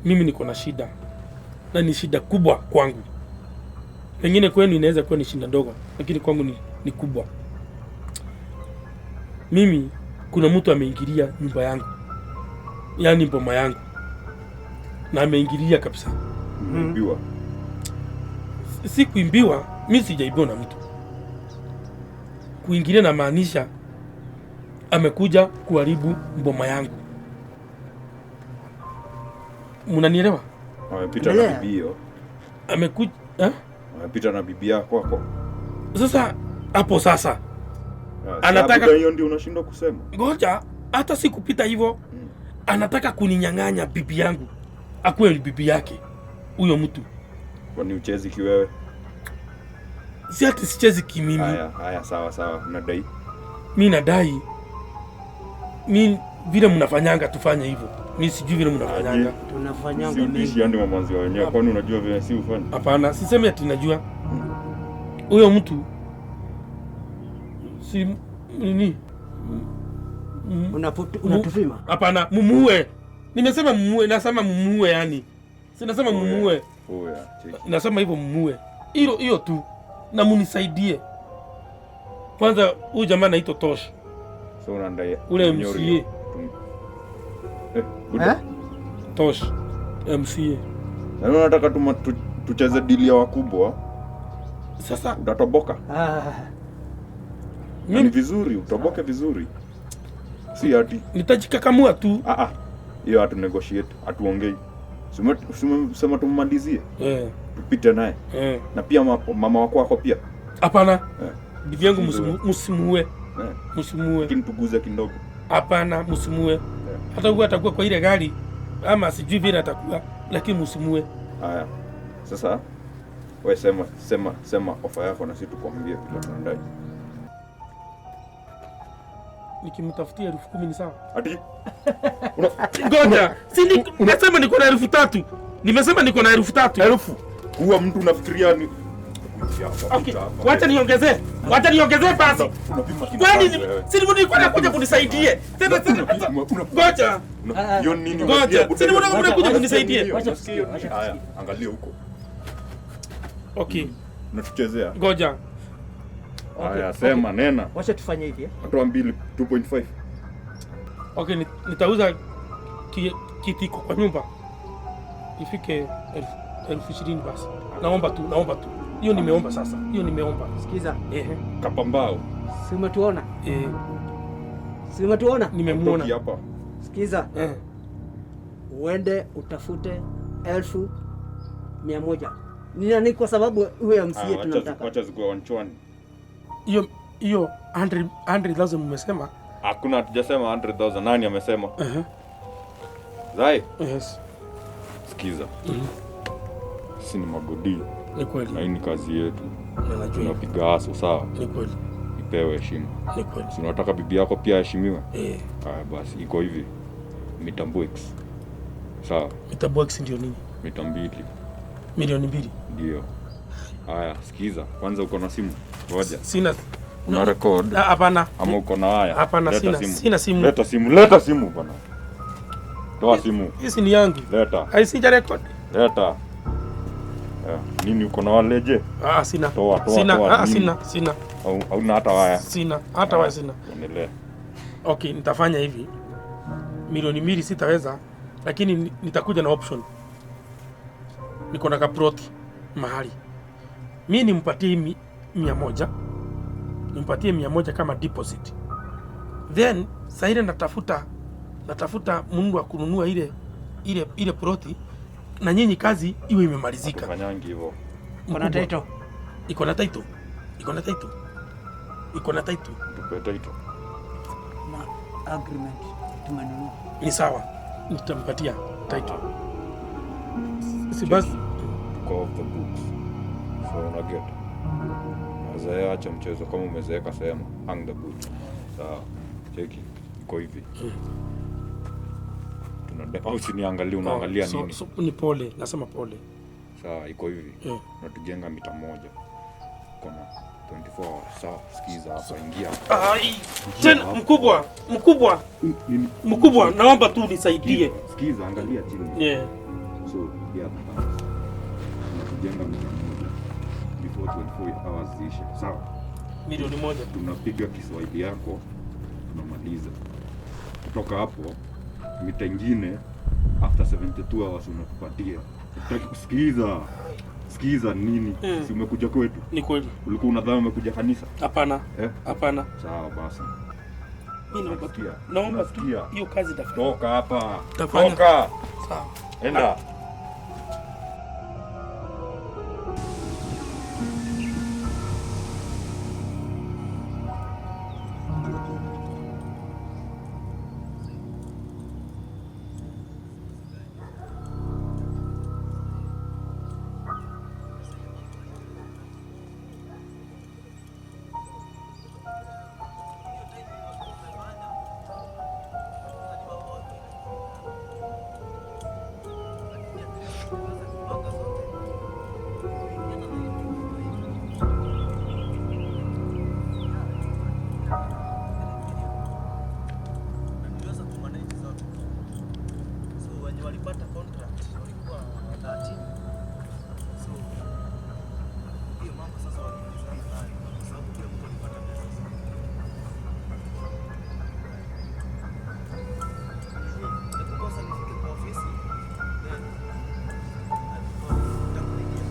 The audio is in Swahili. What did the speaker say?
Mimi niko na shida na ni shida kubwa kwangu. Pengine kwenu inaweza kuwa ni shida ndogo, lakini kwangu ni kubwa. Mimi kuna mtu ameingilia nyumba yangu, yaani boma yangu, na ameingilia kabisa. Umeibiwa. Si kuibiwa, mi sijaibiwa na mtu. Kuingilia namaanisha amekuja kuharibu boma yangu. Mnanielewa? Amepita na Endelea. bibi hiyo. Amekuja eh? Amepita na bibi yako kwako. Sasa hapo sasa Ah, Anataka- labda hiyo ndio unashindwa kusema. ngoja, hata si kupita hivyo, anataka kuninyang'anya bibi yangu, akuwe ni bibi yake huyo mtu. Kwani uchezi kiwewe? Si ati sichezi kimimi. Haya, haya, sawa sawa. Unadai. Mi nadai mi vile mnafanyanga tufanye hivyo, mi sijui vile mnafanyanga. Aje. Tunafanyanga Si udishi mengi. yani mamanzi wa wenyewe. Kwani unajua vile si ufanye? Hapana, sisemi ati najua huyo mtu si nini. Unatupima. Hapana, mumuue. Nimesema mumuue, nasema mumuue yani. Sinasema mumuue. Oya, cheki. Nasema hivyo mumuue. Hilo hiyo tu. Na munisaidie. Kwanza huyu jamaa anaitwa Tosh. So unadai Ule mnyori MCA. hiyo. Eh, buda. Eh? Tosh MCA. Na unataka tucheze dili ya wakubwa, Sasa utatoboka. Ah, Na ni mimi vizuri, utoboke vizuri. Si ati nitajikakamua tu. ah ah. Hiyo hatu negotiate, hatuongei. Sema tumalizie, Eh, tupite naye. eh. Na pia mama wako wako pia. Hapana. Eh. Bibi yangu msimuue. Eh. Msimuue. Lakini tuguze kidogo. Hapana, msimuue. Hata huyu atakuwa kwa ile gari ama sijui vile atakuwa, lakini msimuue. Haya. Sasa wewe sema sema sema ofa yako na sisi tukwambie vile tunadai. Nikimtafutia 10,000 ni sawa? Ati Ngoja, si nimesema niko na 3,000. Nimesema niko na 3,000. elfu huwa mtu unafikiria ni Okay, wacha niongezee. Wacha niongezee basi. Unapima kina Kwani kazi wewe. si nilikuwa nakuja kunisaidie. Tena tena. Ngoja. Hiyo nini Ngoja, unasikia, buda? si ni unakuja kunisaidie. Hiyo, Wacha unasikia hiyo? tusikie, wacha Haya, angalia huko. Okay, Unatuchezea. ngoja. Okay, Haya, sema nena. Wacha tufanye hivi eh. Toa mbili 2.5. Okay, nitauza kitiko kwa nyumba ifike 20,000 basi. Naomba tu, naomba tu. Hiyo nimeomba sasa. Hiyo nimeomba. Sikiza. Ehe. Kapambao. Si umetuona? Eh, Si umetuona? nimemuona. Toki hapa. Sikiza. Eh. Uende utafute 100,000. Ni nani kwa sababu huyo Ah, MCA wacha tunamtaka. wacha zikuwe wanchwani. Hiyo hiyo 100 100,000 mmesema? Hakuna, hatujasema 100,000. Nani amesema? Ehe. Zai, Yes. sikiza. Sisi ni magodi Ni na kweli. hii ni kazi yetu. Na najua. Tunapiga aso, sawa? Ni kweli. Ipewe heshima. Ni kweli. Si unataka bibi yako pia aheshimiwe? Eh, Haya basi, iko hivi. Mita mbweks. Sawa, mita box ndio nini? mita mbili 2,000,000. ndio. Haya, sikiza. Kwanza uko na simu? Ngoja. Sina. Una record Ah, Hapana. ama uko na haya? Hapana, Leta sina. simu. Sina simu. Leta simu, leta simu bana. Toa simu. Hii ni yangu. Leta, Haisija record. leta. Eh, nini uko na waleje? Ah, sina. Toa, toa, Sina. toa, Ah, nini? sina, sina. Au hauna hata waya? Sina. Hata waya sina. Endelea. Okay, nitafanya hivi. 2,000,000 sitaweza, lakini nitakuja na option. Niko na kaploti mahali. Mi nimpatie 100. Nimpatie 100 kama deposit. Then saa ile natafuta mundu wa kununua ile ploti na nyinyi kazi iwe imemalizika. Tufanyangi hivyo. Kuna Mkubwa. title. Iko na title. Iko na title. Iko na title. Tupe title. Na agreement tumenunua. Ni sawa. Nitampatia title. Si basi Tuko off the books. So una get. Nazeea, acha mchezo kama umezeeka sema hang the boot. Sawa. Cheki. Iko hivi. Tuna au usiniangalie unaangalia so, nini? So, ni pole, nasema pole. Sawa, iko hivi. Eh. Unatujenga mita moja. Kona 24 hours. Sawa, sikiza hapa, ingia hapa. Ai, tena mkubwa, mkubwa, Nini? mkubwa, naomba tu unisaidie. Sikiza, angalia chini. Yeah. Here the house. Tunakujenga mita moja before 24 hours ziishe. Sawa? 1 milioni. Tunapiga Kiswahili yako, tunamaliza. Kutoka hapo mita ingine after 72 hours unatupatia. Hatutaki kusikiza. Sikiza nini? Mm. Si umekuja kwetu? Ni kweli. Ulikuwa unadhani umekuja kanisa? Hapana. Eh? Hapana. Sawa basi. Mimi naomba tu. Unasikia? Naomba tu Unasikia? hiyo kazi tafanya. Toka hapa. Tafanya. Toka. Sawa. Enda. Niliweza kumanage zote. So wenye walipata contract walikuwa 13. So hiyo mambo sasa walimalizana nayo kwa sababu kila mtu alipata pesa zake. Hebu kwanza nifike kwa ofisi then nitakupigia.